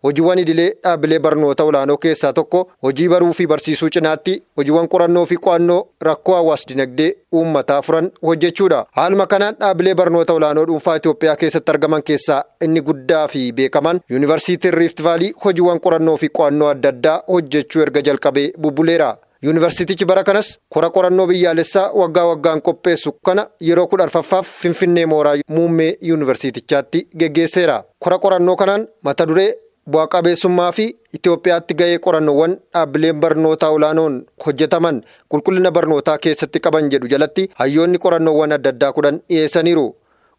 Hojiiwwan idilee dhaabbilee barnoota olaanoo keessaa tokko hojii baruu fi barsiisuu cinaatti hojiiwwan qorannoo fi qo'annoo rakkoo hawaas-dinagdee uummataa furan hojjechuudha. Haaluma kanaan dhaabbilee barnoota olaanoo dhuunfaa Itoophiyaa keessatti argaman keessaa inni guddaa fi beekaman Yuunivarsiitiin Riift Vaalii hojiiwwan qorannoo fi qo'annoo adda addaa hojjechuu erga jalqabee bubbuleera. Yuunivarsiitichi bara kanas kora qorannoo biyyaalessaa waggaa waggaan qopheessu kana yeroo 14ffaaf Finfinnee mooraa muummee yuunivarsiitichaatti geggeesseera. Kora qorannoo kanaan mata duree bu'a qabeessummaa fi Itoophiyaatti gahee qorannoowwan dhaabbileen barnootaa olaanoon hojjetaman qulqullina barnootaa keessatti qaban jedhu jalatti hayyoonni qorannoowwan adda addaa 10 dhiyeessaniiru.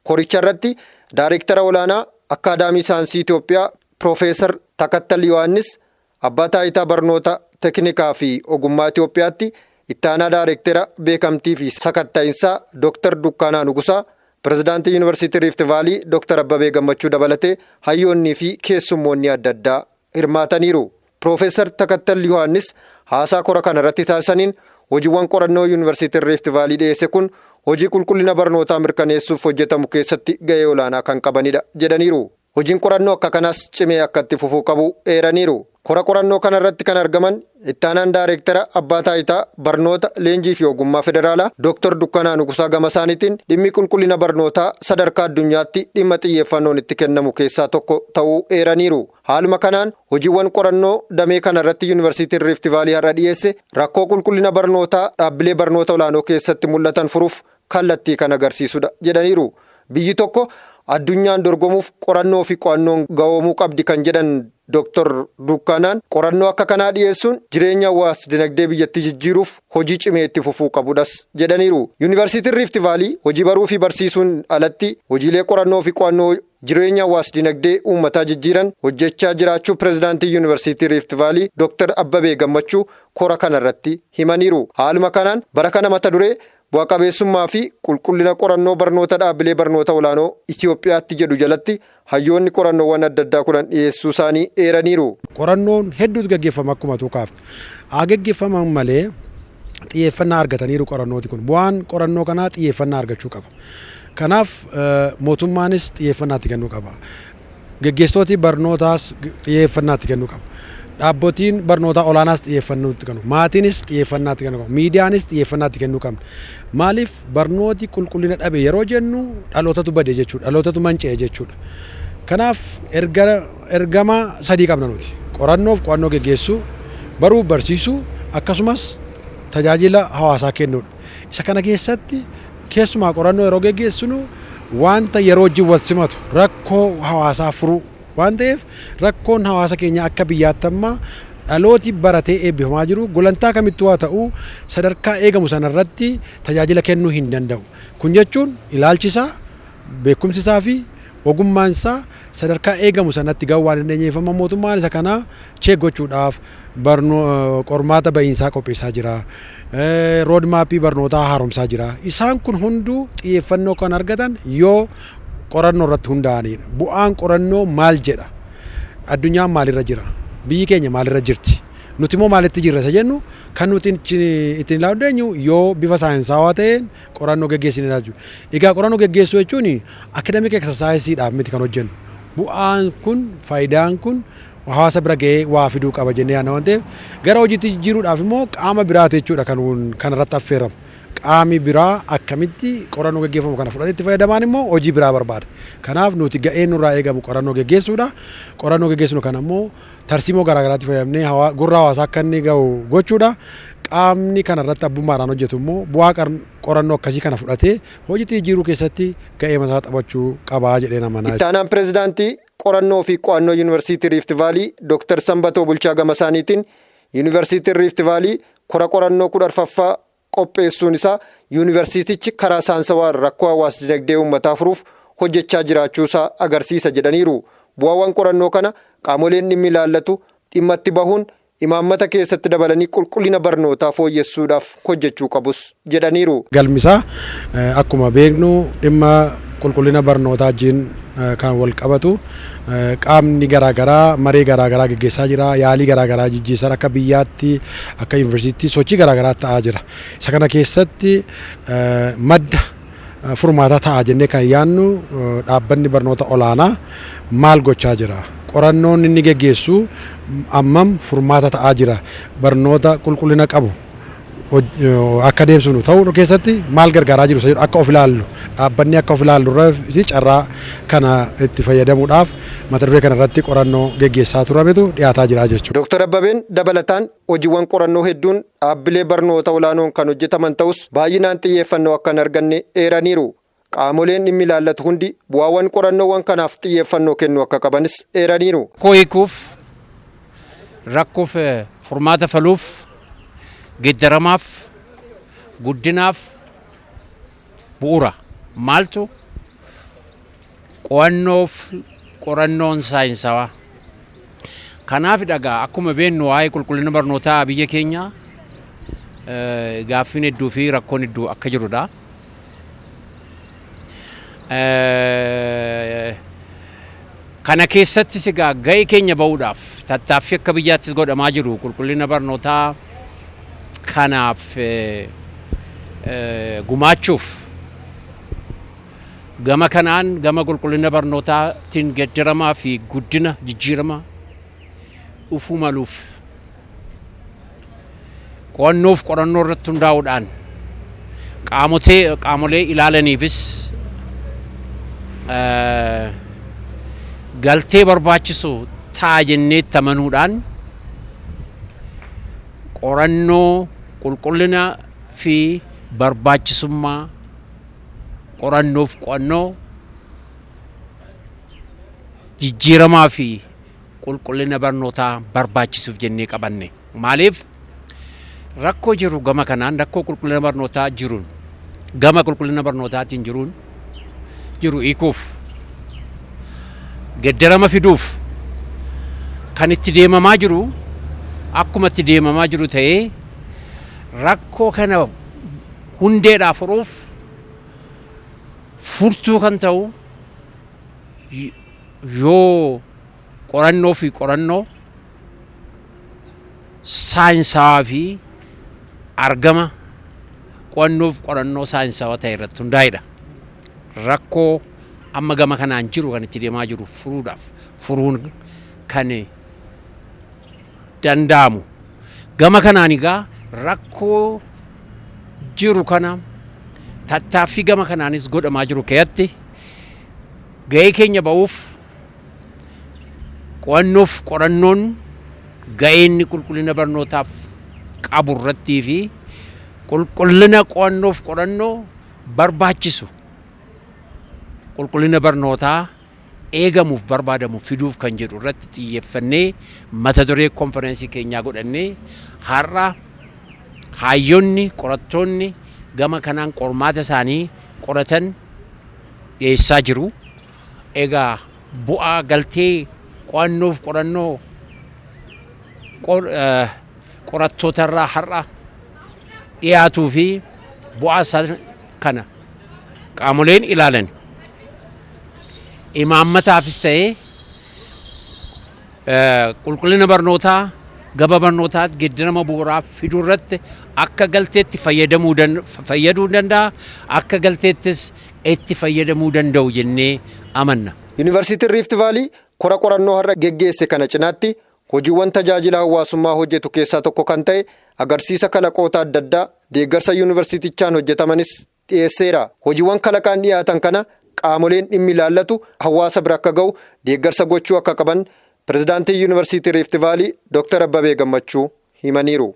Koricha irratti Daayireektara olaanaa Akkaadaamii Saayinsii Itoophiyaa Piroofeesar Takattal Yohaannis, Abbaa Taayitaa Barnoota Teknikaa fi Ogummaa Itoophiyaatti Ittaanaa Daayireektera Beekamtii fi Sakatta'insaa Dooktar Dukkaanaa Nugusaa, Pirezidaantii Yuunivarsiitii Riift Vaalii Dooktar Abbabee Gammachuu dabalatee hayyoonnii fi keessummoonni adda addaa hirmaataniiru. Piroofeesar Takattal Yohaannis haasaa kora kana irratti taasisaniin hojiiwwan qorannoo Yuunivarsiitiin Riift Vaalii dhiyeesse kun hojii qulqullina barnootaa mirkaneessuuf hojjetamu keessatti gahee olaanaa kan qabanidha jedhaniiru. Hojiin qorannoo akka kanaas cimee akka itti fufuu qabu eeraniiru. Kora qorannoo kana irratti kan argaman ittaanaan daayireektara Abbaa Taayitaa Barnoota Leenjii fi Ogummaa Federaalaa Dooktar Dukkanaa Nugusaa gama isaaniitiin dhimmi qulqullina barnootaa sadarkaa addunyaatti dhimma xiyyeeffannoon itti kennamu keessaa tokko ta'uu eeraniiru. Haaluma kanaan hojiiwwan qorannoo damee kana irratti Yuunivarsiitiin Riift Vaalii har'a dhiyeesse rakkoo qulqullina barnootaa dhaabbilee barnoota olaanoo keessatti mul'atan furuuf kallattii kan agarsiisudha jedhaniiru. Biyyi tokko addunyaan dorgomuuf qorannoo fi qo'annoon gahoomuu qabdi kan jedhan Dooktar Dukkanaan qorannoo akka kanaa dhiyeessuun jireenya hawaas dinagdee biyyattii jijjiiruuf hojii cimee itti fufuu qabudhas jedhaniiru. Yuunivarsiitiin Riift Vaalii hojii baruu fi barsiisuun alatti hojiilee qorannoo fi qo'annoo jireenya hawaas dinagdee uummataa jijjiiran hojjechaa jiraachuu pirezidaantii Yuunivarsiitii Riift Vaalii Dooktar Abbabee Gammachuu kora kanarratti himaniiru. Haaluma kanaan bara kana mata duree bu'a qabeessummaa fi qulqullina qorannoo barnoota dhaabbilee barnoota olaanoo Itoophiyaatti jedhu jalatti hayyoonni qorannoowwan adda addaa 10 dhiyeessuu isaanii eeraniiru. Qorannoon hedduutu gaggeeffama akkuma tuukaafte. Haa gaggeeffaman malee xiyyeeffannaa argataniiru qorannooti kun. Bu'aan qorannoo kanaa xiyyeeffannaa argachuu qaba. Kanaaf mootummaanis xiyyeeffannaa itti kennuu qaba. Geggeessitooti barnootaas xiyyeeffannaa itti kennuu qabu. Dhaabbotiin barnootaa olaanaas xiyyeeffannoo itti kennu. Maatiinis xiyyeeffannaa itti kennuu qabu. Miidiyaanis xiyyeeffannaa itti kennuu qabna. Maaliif barnooti qulqullina dhabe yeroo jennu dhalootatu bade jechuudha. Dhalootatu manca'e jechuudha. Kanaaf ergama sadii qabna nuti. Qorannoof qo'annoo geggeessuu, baruuf barsiisuu, akkasumas tajaajila hawaasaa kennuudha. Isa kana keessatti keessumaa qorannoo yeroo geggeessinu wanta yeroo wajjin wal simatu rakkoo hawaasaa furuu waan ta'eef rakkoon hawaasa keenya akka biyyaatti amma dhalooti baratee eebbifamaa jiru gulantaa kamittuu haa ta'u sadarkaa eegamu sanarratti tajaajila kennuu hin danda'u. Kun jechuun ilaalchi isaa, beekumsi isaa fi ogummaan isaa sadarkaa eegamu sanatti gahuu waan hin dandeenyeef amma mootummaan isa kana check gochuudhaaf qormaata ba'iinsaa qopheessaa jira. Road mapii barnootaa haaromsaa jira. Isaan kun hunduu xiyyeeffannoo kan argatan yoo qorannoo irratti hundaa'anidha. Bu'aan qorannoo maal jedha? Addunyaan maalirra jira? Biyyi keenya maalirra jirti? Nuti immoo maalitti jirra isa jennu kan nuti ittiin ilaaluu dandeenyu yoo bifa saayinsaawaa ta'een qorannoo geggeessinedha jechuudha. Egaa qorannoo geggeessuu jechuun academic exercise-dhaaf miti kan hojjennu. Bu'aan kun, faayidaan kun hawaasa bira ga'ee waa fiduu qaba jennee yaadna waan ta'eef gara hojiitti jijjiiruudhaaf immoo qaama biraati jechuudha kan kanarratti affeeramu. Qaami biraa akkamitti qorannoo geggeeffamu kana fudhatee itti fayyadamaan immoo hojii biraa barbaada. Kanaaf nuti ga'een nurraa eegamu qorannoo geggeessuudha. Qorannoo geggeessinu kana immoo tarsiimoo garaagaraatti fayyadamnee gurra hawaasaa akka inni ga'u gochuudha. Qaamni kanarratti abbummaadhaan hojjetu immoo bu'aa qorannoo akkasii kana fudhatee hojiitti jijjiiruu keessatti ga'ee mataa taphachuu qabaa jedhee amanaa. Ittaanaan pirezidaantii qorannoo fi qo'annoo Yuunivarsiitii Riift Vaalii Dooktar Sanbatoo Bulchaa gama isaaniitiin Yuunivarsiitiin Riift Vaalii kora qorannoo 14ffaa qopheessuun isaa yuunivarsiitichi karaa saayinsawaan rakkoo hawaas dinagdee uummataa furuuf hojjechaa jiraachuusaa agarsiisa jedhaniiru. Bu'aawwan qorannoo kana qaamoleen dhimmi ilaallatu dhimma itti bahuun imaammata keessatti dabalanii qulqullina barnootaa fooyyessuudhaaf hojjechuu qabus jedhaniiru. Galmisaa akkuma beeknu dhimma qulqullina barnootaa wajjin kan wal qabatu qaamni garaagaraa maree garaagaraa geggeessaa jira, yaalii garaagaraa jijjiirsaa akka biyyaatti akka yuunivarsiitii sochii garaagaraa ta'aa jira. Isa kana keessatti madda furmaataa ta'a jennee kan yaadnu dhaabbanni barnoota olaanaa maal gochaa jira? Qorannoon inni geggeessu ammam furmaata ta'aa jira, barnoota qulqullina qabu akka deemsifnu ta'uu keessatti maal gargaaraa jiru akka of ilaallu, dhaabbanni akka of ilaallu irratti carraa kana itti fayyadamuudhaaf mata duree kana irratti qorannoo geggeessaa turametu dhiyaataa jira jechuudha. Dooktar Abbabeen dabalataan hojiiwwan qorannoo hedduun dhaabbilee barnoota olaanoon kan hojjetaman ta'us baay'inaan xiyyeeffannoo akka hin arganne eeraniiru. Qaamoleen dhimmi ilaallatu hundi bu'aawwan qorannoowwan kanaaf xiyyeeffannoo kennuu akka qabanis eeraniiru. Rakkoo hiikuuf, rakkoof furmaata faluuf, geeddaramaaf, guddinaaf bu'uura. Maaltu qo'annoof qorannoon saayinsawaa. Kanaaf dhagaa akkuma beeknu waa'ee qulqullina barnootaa biyya keenya gaaffiin hedduu fi rakkoon hedduu akka jirudha. Kana keessattis egaa ga'ee keenya ba'uudhaaf tattaaffii akka biyyaattis godhamaa jiru qulqullina barnootaa kanaaf gumaachuuf, gama kanaan gama qulqullina barnootaatiin geeddaramaa fi guddina jijjiirama dhufuu maluuf qo'annoof qorannoo irratti hundaa'uudhaan qaamolee ilaalaniifis galtee barbaachisu ta'a jenneetti amanuudhaan qorannoo qulqullina fi barbaachisummaa qorannoof qo'annoo jijjiiramaa fi qulqullina barnootaa barbaachisuuf jennee qabanne. Maaliif rakkoo jiru gama kanaan, rakkoo qulqullina barnootaa jiruun, gama qulqullina barnootaatiin jiruun jiru hiikuuf, geeddarama fiduuf kan itti deemamaa jiru akkuma itti deemamaa jiru ta'ee, rakkoo kana hundeedhaa furuuf furtuu kan ta'u yoo qorannoo fi qorannoo saayinsawaa fi argama qo'annoof qorannoo saayinsawaa ta'e irratti hundaa'edha. Rakkoo amma gama kanaan jiru kan itti deemaa jiru furuudhaaf furuun kan danda'amu. Gama kanaan egaa rakkoo jiru kana tattaaffii gama kanaanis godhamaa jiru keessatti ga'ee keenya ba'uuf qo'annoof qorannoon ga'ee inni qulqullina barnootaaf qabu irrattii fi qulqullina qo'annoof qorannoo barbaachisu qulqullina barnootaa eegamuuf barbaadamu fiduuf kan jedhu irratti xiyyeeffannee mata duree konfereensii keenyaa godhannee har'a hayyoonni qorattoonni gama kanaan qormaata isaanii qoratan dhiyeessaa jiru. Egaa bu'aa galtee qo'annoof qorannoo qorattootarraa har'a dhiyaatuu fi bu'aa isaa kana qaamoleen ilaalan imaammataafis ta'ee qulqullina barnootaa gaba barnootaa geeddarama bu'uuraa fiduu irratti akka galteetti fayyaduu danda'a, akka galteettis itti fayyadamuu danda'u jennee amanna. Yuunivarsiitiin Rift Vaalii kora qorannoo har'a geggeesse kana cinaatti hojiiwwan tajaajila hawaasummaa hojjetu keessaa tokko kan ta'e agarsiisa kalaqoota adda addaa deeggarsa yuunivarsiitichaan hojjetamanis dhiyeesseera. Hojiiwwan kalaqaan dhiyaatan kana qaamoleen dhimmi ilaallatu hawaasa bira akka ga'u deeggarsa gochuu akka qaban pirezidaantii Yuunivarsiitii Rift Vaalii Dooktar Abbabee Gammachuu himaniiru.